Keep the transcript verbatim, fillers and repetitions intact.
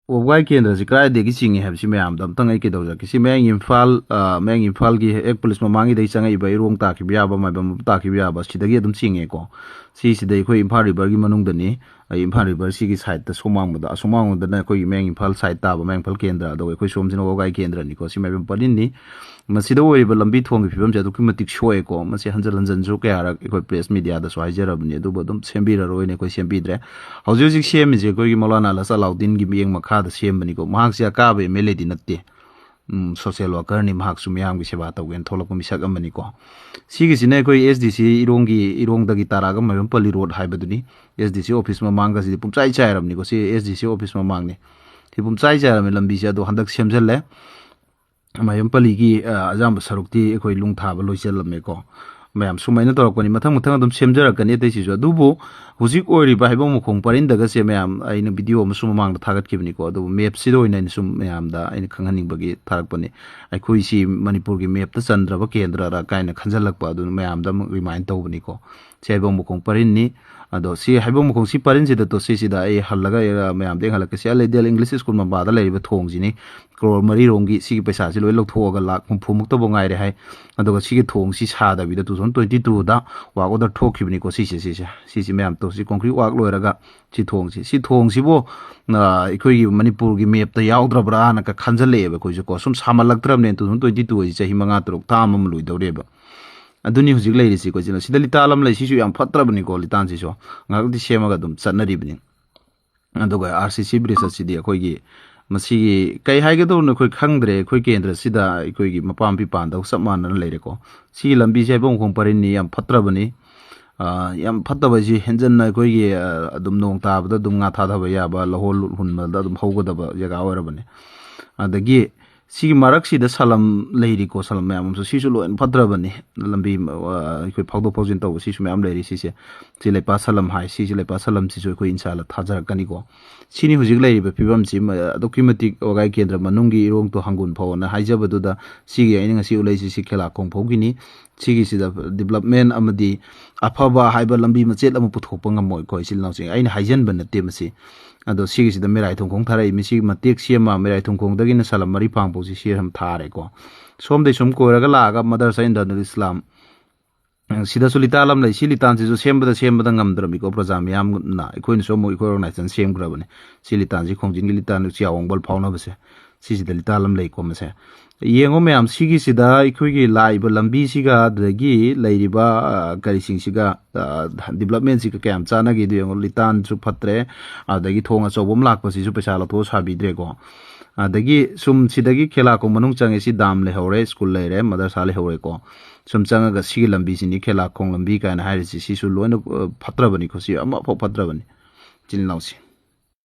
ꯋꯥꯕꯒꯥꯏ ꯀꯦꯟꯗ꯭ꯔꯁꯤ ꯀꯗꯥꯏꯗꯒꯤ ꯆꯤꯡꯉꯤ ꯍꯥꯏꯕꯁꯤ ꯃꯌꯥꯝꯗ ꯑꯝꯇꯪ ꯑꯩ ꯀꯩꯗꯧꯖꯔꯛꯀꯦ꯫ ꯁꯤ ꯃꯌꯥꯡ ꯏꯝꯐꯥꯜ, ꯑ, ꯃꯌꯥꯡ ꯏꯝꯐꯥꯜꯒꯤ ꯍꯦꯛ ꯄꯨꯂꯤꯁ ꯃꯃꯥꯡꯒꯤꯗꯒꯤ ꯆꯪꯉꯛꯏꯕ ꯏꯔꯣꯡ ꯇꯥꯈꯤꯕ ꯌꯥꯕ, ꯃꯥꯏꯕꯝ ꯇꯥꯈꯤꯕ ꯌꯥꯕ, ꯁꯤꯗꯒꯤ ꯑꯗꯨꯝ ꯆꯤꯡꯉꯦꯀꯣ꯫ ꯁꯤꯁꯤꯗ ꯑꯩꯈꯣꯏ ꯏꯝꯐꯥꯜ ꯔꯤꯚꯔꯒꯤ ꯃꯅꯨꯡꯗꯅꯤ꯫ ꯑꯩ ꯏꯝꯐꯥꯜ ꯔꯤꯚꯔꯁꯤꯒꯤ ꯁꯥꯏꯠꯇ ꯁꯣꯝ ꯋꯥꯡꯃꯗ, ꯑꯁꯣꯝ ꯋꯥꯡꯃꯗꯅ ꯑꯩꯈꯣꯏꯒꯤ ꯃꯌꯥꯡ ꯏꯝꯐꯥꯜ ꯁꯥꯏꯠ ꯇꯥꯕ, ꯃꯌꯥꯡ ꯏꯝꯐꯥꯜ ꯀꯦꯟꯗ꯭ꯔ, ꯑꯗꯨꯒ ꯑꯩꯈꯣꯏ ꯁꯣꯝꯁꯤꯅ ꯋꯥꯕꯒꯥꯏ ꯀꯦꯟꯗ꯭ꯔꯅꯤꯀꯣ꯫ ꯁꯤ ꯃꯥꯏꯕꯝ ꯄꯔꯤꯡꯅꯤ꯫ ꯃꯁꯤꯗ ꯑꯣꯏꯔꯤꯕ ꯂꯝꯕꯤ ꯊꯣꯡꯒꯤ ꯐꯤꯕꯝꯁꯦ ꯑꯗꯨꯛꯀꯤ ꯃꯇꯤꯛ ꯁꯣꯛꯑꯦꯀꯣ꯫ ꯃꯁꯤ ꯍꯟꯖꯤꯟ ꯍꯟꯖꯤꯟꯁꯨ ꯀꯌꯥꯔꯛ ꯑꯩꯈꯣꯏ ꯄ꯭ꯔꯦꯁ ꯃꯤꯗꯤꯌꯥꯗꯁꯨ ꯍꯥꯏꯖꯔꯕꯅꯤ, ꯑꯗꯨꯕꯨ ꯑꯗꯨꯝ ꯁꯦꯝꯕꯤꯔꯔꯣꯏꯅ ꯑꯩꯈꯣꯏ ꯁꯦꯝꯕꯤꯗ꯭ꯔꯦ꯫ ꯍꯧꯖꯤꯛ ꯍꯧꯖꯤꯛ ꯁꯦꯝꯃꯤꯁꯦ ꯑꯩꯈꯣꯏꯒꯤ ꯃꯧꯂꯥꯅꯥ ꯂꯁꯥ ꯑꯂꯥꯎꯗꯤꯟꯒꯤ ꯃꯤꯠꯌꯦꯡ ꯃꯈꯥꯗ ꯁꯦꯝꯕꯅꯤꯀꯣ꯫ ꯃꯍꯥꯛꯁꯦ ꯑꯀꯥꯕ ꯑꯦꯝ ꯑꯦꯜ ꯑꯦꯗꯤ ꯅꯠꯇꯦ꯫ ꯎꯝ, ꯁꯣꯁꯦꯜ ꯋꯥꯀꯔꯅꯤ, ꯃꯍꯥꯛꯁꯨ ꯃꯤꯌꯥꯝꯒꯤ ꯁꯦꯕꯥ ꯇꯧꯒꯦꯅ ꯊꯣꯛꯂꯛꯄ ꯃꯤꯁꯛ ꯑꯃꯅꯤꯀꯣ꯫ ꯁꯤꯒꯤꯁꯤꯅ ꯑꯩꯈꯣꯏ ꯑꯦꯁ ꯗꯤ ꯁꯤ ꯏꯔꯣꯡꯒꯤ, ꯏꯔꯣꯡꯗꯒꯤ ꯇꯥꯔꯛꯑꯒ ꯃꯥꯏꯕꯝꯄꯜꯂꯤ ꯔꯣꯗ ꯍꯥꯏꯕꯗꯨꯅꯤ꯫ ꯑꯦꯁ ꯗꯤ ꯁꯤ ꯑꯣꯐꯤꯁ ꯃꯃꯥꯡꯒꯁꯤꯗꯤ ꯄꯨꯝꯆꯥꯏ ꯆꯥꯏꯔꯕꯅꯤꯀꯣ꯫ ꯁꯤ ꯑꯦꯁ ꯗꯤ ꯁꯤ ꯑꯣꯐꯤꯁ ꯃꯃꯥꯡꯅꯤ꯫ ꯁꯤ ꯄꯨꯝꯆꯥꯏ ꯆꯥꯏꯔꯕꯅꯤ ꯂꯝꯕꯤꯁꯦ, ꯑꯗꯣ ꯍꯟꯗꯛ ꯁꯦꯝꯖꯤꯜꯂꯦ꯫ ꯃꯥꯏꯕꯝꯄꯜꯂꯤꯒꯤ, ꯑ, ꯑꯌꯥꯝꯕ ꯁꯔꯨꯛꯇꯤ ꯑꯩꯈꯣꯏ ꯅꯨꯡ ꯊꯥꯕ ꯂꯣꯏꯁꯤꯜꯂꯝꯃꯦꯀꯣ꯫ ꯃꯌꯥꯝ ꯁꯨꯃꯥꯏꯅ ꯇꯧꯔꯛꯄꯅꯤ, ꯃꯊꯪ ꯃꯊꯪ ꯑꯗꯨꯝ ꯁꯦꯝꯖꯔꯛꯀꯅꯤ ꯑꯇꯩꯁꯤꯁꯨ꯫ ꯑꯗꯨꯕꯨ ꯍꯧꯖꯤꯛ ꯑꯣꯏꯔꯤꯕ ꯍꯩꯕꯣꯡ ꯃꯈꯣꯡ ꯄꯔꯤꯡꯗꯒꯁꯦ ꯃꯌꯥꯝ, ꯑꯩꯅ ꯚꯤꯗꯤꯑꯣ ꯑꯃꯁꯨ ꯃꯃꯥꯡꯗ ꯊꯥꯒꯠꯈꯤꯕꯅꯤꯀꯣ꯫ ꯑꯗꯨꯕꯨ ꯃꯦꯞꯁꯤꯗ ꯑꯣꯏꯅ ꯑꯩꯅ ꯁꯨꯝ ꯃꯌꯥꯝꯗ ꯑꯩꯅ ꯈꯪꯍꯟꯅꯤꯡꯕꯒꯤ ꯊꯥꯔꯛꯄꯅꯤ꯫ ꯑꯩꯈꯣꯏꯁꯤ ꯃꯅꯤꯄꯨꯔꯒꯤ ꯃꯦꯞꯇ ꯆꯟꯗ꯭ꯔꯕ ꯀꯦꯟꯗ꯭ꯔꯔ ꯀꯥꯏꯅ ꯈꯟꯖꯜꯂꯛꯄ, ꯑꯗꯨꯅ ꯃꯌꯥꯝꯗ ꯑꯃꯨꯛ ꯔꯤꯃꯥꯏꯟ ꯇꯧꯕꯅꯤꯀꯣ꯫ ꯁꯤ ꯍꯩꯕꯣꯡ ꯃꯈꯣꯡ ꯄꯔꯤꯡꯅꯤ꯫ ꯑꯗꯣ ꯁꯤ ꯍꯩꯕꯣꯡ ꯃꯈꯣꯡ ꯁꯤ ꯄꯔꯤꯡꯁꯤꯗ ꯇꯣ ꯁꯤꯁꯤꯗ ꯑꯩ ꯍꯜꯂꯒ ꯑꯩ ꯃꯌꯥꯝꯗ ꯌꯦꯡꯍꯜꯂꯛꯀꯦ꯫ ꯁꯤ ꯑꯥꯏꯗꯤꯌꯥꯜ ꯏꯪꯂꯤꯁ ꯁ꯭ꯀꯨꯜ ꯃꯄꯥꯗ ꯂꯩꯔꯤꯕ ꯊꯣꯡꯁꯤꯅꯤ꯫ ꯀ꯭ꯔꯣꯔ ꯃꯔꯤꯔꯣꯝꯒꯤ ꯁꯤꯒꯤ ꯄꯩꯁꯥꯁꯤ ꯂꯣꯏ ꯂꯧꯊꯣꯛꯑꯒ ꯂꯥꯛ ꯍꯨꯝꯐꯨꯃꯨꯛꯇꯕꯨ ꯉꯥꯏꯔꯦ ꯍꯥꯏ꯫ ꯑꯗꯨꯒ ꯁꯤꯒꯤ ꯊꯣꯡꯁꯤ ꯁꯥꯗꯕꯤꯗ two thousand twenty twoꯗ work order ꯊꯣꯛꯈꯤꯕꯅꯤꯀꯣ꯫ ꯁꯤꯁꯦ, ꯁꯤꯁꯦ, ꯁꯤꯁꯤ ꯃꯌꯥꯝ ꯇꯧ-, ꯁꯤ concrete work ꯂꯣꯏꯔꯒ ꯁꯤ ꯊꯣꯡꯁꯤ, ꯁꯤ ꯊꯣꯡꯁꯤꯕꯨ, ꯑ, ꯑꯩꯈꯣꯏꯒꯤ ꯃꯅꯤꯄꯨꯔꯒꯤ ꯃꯦꯞꯇ ꯌꯥꯎꯗ꯭ꯔꯕ꯭ꯔꯥꯅ ꯈꯟꯖꯜꯂꯛꯑꯦꯕ ꯑꯩꯈꯣꯏꯁꯨ ꯀꯣ꯫ ꯁꯨꯝ ꯁꯥꯃꯜꯂꯛꯇ꯭ꯔꯕꯅꯦ, two thousand twenty two ꯍꯥꯏꯁꯤ ꯆꯍꯤ ꯃꯉꯥ, ꯇꯔꯨꯛ, ꯊꯥ ꯑꯃ ꯂꯣꯏꯗꯧꯔꯦꯕ꯫ ꯑꯗꯨꯅꯤ ꯍꯧꯖꯤꯛ ꯂꯩꯔꯤꯁꯤꯀꯣ꯫ ꯁꯤꯅ, ꯁꯤꯗ ꯂꯤꯇꯥꯟ ꯑꯃ ꯂꯩ, ꯁꯤꯁꯨ ꯌꯥꯝ ꯐꯠꯇ꯭ꯔꯕꯅꯤꯀꯣ, ꯂꯤꯇꯥꯟꯁꯤꯁꯨ꯫ ꯉꯥꯏꯍꯥꯛꯇꯤ ꯁꯦꯝꯃꯒ ꯑꯗꯨꯝ ꯆꯠꯅꯔꯤꯕꯅꯤ꯫ ꯑꯗꯨꯒ ꯑꯥꯔ ꯁꯤ ꯁꯤ ꯕ꯭ꯔꯤꯖ ꯑꯁꯤꯗꯤ ꯑꯩꯈꯣꯏꯒꯤ ꯃꯁꯤꯒꯤ ꯀꯩ ꯍꯥꯏꯒꯗꯧꯅꯣ ꯑꯩꯈꯣꯏ ꯈꯪꯗ꯭ꯔꯦ꯫ ꯑꯩꯈꯣꯏ ꯀꯦꯟꯗ꯭ꯔꯁꯤꯗ ꯑꯩꯈꯣꯏꯒꯤ ꯃꯄꯥ ꯃꯄꯤ ꯄꯥꯟꯗꯧ ꯆꯞ ꯃꯥꯟꯅꯅ ꯂꯩꯔꯦꯀꯣ꯫ ꯁꯤꯒꯤ ꯂꯝꯕꯤꯁꯦ ꯍꯩꯕꯣꯡ ꯃꯈꯣꯡ ꯄꯔꯤꯡꯅꯤ, ꯌꯥꯝ ꯐꯠꯇ꯭ꯔꯕꯅꯤ꯫ ꯑ, ꯌꯥꯝ ꯐꯠꯇꯕ ꯍꯥꯏꯁꯤ ꯍꯦꯟꯖꯟꯅ ꯑꯩꯈꯣꯏꯒꯤ, ꯑ, ꯑꯗꯨꯝ ꯅꯣꯡ ꯇꯥꯕꯗ ꯑꯗꯨꯝ ꯉꯥ ꯊꯥꯊꯕ ꯌꯥꯕ, ꯂꯧꯍꯣꯜ ꯍꯨꯟꯕꯗ ꯑꯗꯨꯝ ꯍꯧꯒꯗꯕ ꯖꯒꯥ ꯑꯣꯏꯔꯕꯅꯤ꯫ ꯑꯗꯒꯤ ꯁꯤꯒꯤ ꯃꯔꯛꯁꯤꯗ ꯁꯂꯝ ꯂꯩꯔꯤꯀꯣ, ꯁꯂꯝ ꯃꯌꯥꯝ ꯑꯃꯁꯨ, ꯁꯤꯁꯨ ꯂꯣꯏꯅ ꯐꯠꯇ꯭ꯔꯕꯅꯤ꯫ ꯂꯝꯕꯤ, ꯑ, ꯑꯩꯈꯣꯏ ꯐꯥꯎꯗꯣꯛ ꯐꯥꯎꯖꯤꯟ ꯇꯧꯕ ꯁꯤꯁꯨ ꯃꯌꯥꯝ ꯂꯩꯔꯤ꯫ ꯁꯤꯁꯦ, ꯁꯤ ꯂꯩꯄꯥꯛ ꯁꯂꯝ ꯍꯥꯏ, ꯁꯤꯁꯦ ꯂꯩꯄꯥꯛ ꯁꯂꯝꯁꯤꯁꯨ ꯑꯩꯈꯣꯏ ꯏꯟꯁꯥꯜꯂ ꯊꯥꯖꯔꯛꯀꯅꯤꯀꯣ꯫ ꯁꯤꯅꯤ ꯍꯧꯖꯤꯛ ꯂꯩꯔꯤꯕ ꯐꯤꯕꯝꯁꯤ, ꯃ-, ꯑꯗꯨꯛꯀꯤ ꯃꯇꯤꯛ ꯋꯥꯕꯒꯥꯏ ꯀꯦꯟꯗ꯭ꯔ ꯃꯅꯨꯡꯒꯤ ꯏꯔꯣꯡ ꯇꯨ ꯍꯥꯡꯒꯨꯟ ꯐꯥꯎꯅ ꯍꯥꯏꯖꯕꯗꯨꯗ, ꯁꯤꯒꯤ ꯑꯩꯅ ꯉꯁꯤ ꯎꯠꯂꯛꯏꯁꯤ ꯁꯤ ꯈꯦꯂꯥꯈꯣꯡ ꯐꯥꯎꯒꯤꯅꯤ꯫ ꯁꯤꯒꯤꯁꯤꯗ ꯗꯤꯕꯂꯞꯃꯦꯟ ꯑꯃꯗꯤ ꯑꯐꯕ ꯍꯥꯏꯕ ꯂꯝꯕꯤ ꯃꯆꯦꯠ ꯑꯃ ꯄꯨꯊꯣꯛꯄ ꯉꯝꯃꯣꯏꯀꯣ, ꯏꯆꯤꯜ ꯏꯅꯥꯎꯁꯤꯡ꯫ ꯑꯩꯅ ꯍꯥꯏꯖꯟꯕ ꯅꯠꯇꯦ ꯃꯁꯤ꯫ ꯑꯗꯣ ꯁꯤꯒꯤꯁꯤꯗ ꯃꯦꯔꯥꯏ ꯊꯣꯡꯈꯣꯡ ꯊꯥꯔꯛꯏ, ꯃꯁꯤ ꯃꯇꯦꯛ ꯁꯦꯝꯃ ꯃꯦꯔꯥꯏ ꯊꯣꯡꯈꯣꯡꯗꯒꯤꯅ ꯁꯂꯝ ꯃꯔꯤ ꯐꯥꯡꯐꯧꯁꯤ ꯁꯤ ꯁꯨꯝ ꯊꯥꯔꯦꯀꯣ꯫ ꯁꯣꯝꯗꯩ ꯁꯨꯝ ꯀꯣꯏꯔꯒ ꯂꯥꯛꯑꯒ ꯃꯗꯔꯁꯥ ꯏꯟꯗꯥꯗꯨꯜ ꯏꯁꯂꯥꯝ, ꯁꯤꯗꯁꯨ ꯂꯤꯇꯥꯟ ꯑꯃ ꯂꯩ꯫ ꯁꯤ ꯂꯤꯇꯥꯟꯁꯤꯁꯨ ꯁꯦꯝꯕꯗ ꯁꯦꯝꯕꯗ ꯉꯝꯗ꯭ꯔꯕꯅꯤꯀꯣ ꯄ꯭ꯔꯖꯥ ꯃꯤꯌꯥꯝꯅ꯫ ꯑꯩꯈꯣꯏꯅꯁꯨ ꯑꯃꯨꯛ ꯑꯩꯈꯣꯏ ꯑꯣꯔꯒꯅꯥꯏꯖꯦꯁꯟ ꯁꯦꯝꯈ꯭ꯔꯕꯅꯤ꯫ ꯁꯤ ꯂꯤꯇꯥꯟꯁꯤ ꯈꯣꯡꯖꯤꯟꯒꯤ ꯂꯤꯇꯥꯟ ꯆꯤꯌꯥꯋꯣꯡꯕꯜ ꯐꯥꯎꯅꯕꯁꯦ, ꯁꯤꯁꯤꯗ ꯂꯤꯇꯥꯟ ꯑꯃ ꯂꯩꯀꯣ ꯃꯁꯦ꯫ ꯌꯦꯡꯉꯣ ꯃꯌꯥꯝ, ꯁꯤꯒꯤꯁꯤꯗ ꯑꯩꯈꯣꯏꯒꯤ ꯂꯥꯛꯏꯕ ꯂꯝꯕꯤꯁꯤꯒ ꯑꯗꯨꯗꯒꯤ ꯂꯩꯔꯤꯕ, ꯑ, ꯀꯔꯤꯁꯤꯡꯁꯤꯒ, ꯑ, ꯗꯤꯕꯂꯞꯃꯦꯟꯁꯤꯒ ꯀꯌꯥꯝ ꯆꯥꯟꯅꯒꯦꯗꯣ ꯌꯦꯡꯉꯣ꯫ ꯂꯤꯇꯥꯟꯁꯨ ꯐꯠꯇ꯭ꯔꯦ, ꯑꯗꯒꯤ ꯊꯣꯡ ꯑꯆꯧꯕ ꯑꯃ ꯂꯥꯛꯄꯁꯤꯁꯨ ꯄꯩꯁꯥ ꯂꯧꯊꯣꯛꯑ ꯁꯥꯕꯤꯗ꯭ꯔꯦꯀꯣ꯫ ꯑꯗꯒꯤ ꯁꯨꯝ ꯁꯤꯗꯒꯤ ꯈꯦꯂꯥꯈꯣꯡ ꯃꯅꯨꯡ ꯆꯪꯉꯦ, ꯁꯤ ꯗꯥꯝ ꯂꯩꯍꯧꯔꯦ, ꯁ꯭ꯀꯨꯜ ꯂꯩꯔꯦ, ꯃꯗꯔꯁꯥ ꯂꯩꯍꯧꯔꯦꯀꯣ꯫ ꯁꯨꯝ ꯆꯪꯉꯒ ꯁꯤꯒꯤ ꯂꯝꯕꯤꯁꯤꯅꯤ ꯈꯦꯂꯥꯈꯣꯡ ꯂꯝꯕꯤ ꯀꯥꯏꯅ ꯍꯥꯏꯔꯤꯁꯤ꯫ ꯁꯤꯁꯨ ꯂꯣꯏꯅ, ꯑ, ꯐꯠꯇ꯭ꯔꯕꯅꯤꯀꯣ, ꯁꯤ ꯑꯃꯐꯥꯎ ꯐꯠꯇ꯭ꯔꯕꯅꯤ꯫ ꯏꯆꯤꯜ ꯏꯅꯥꯎꯁꯦ,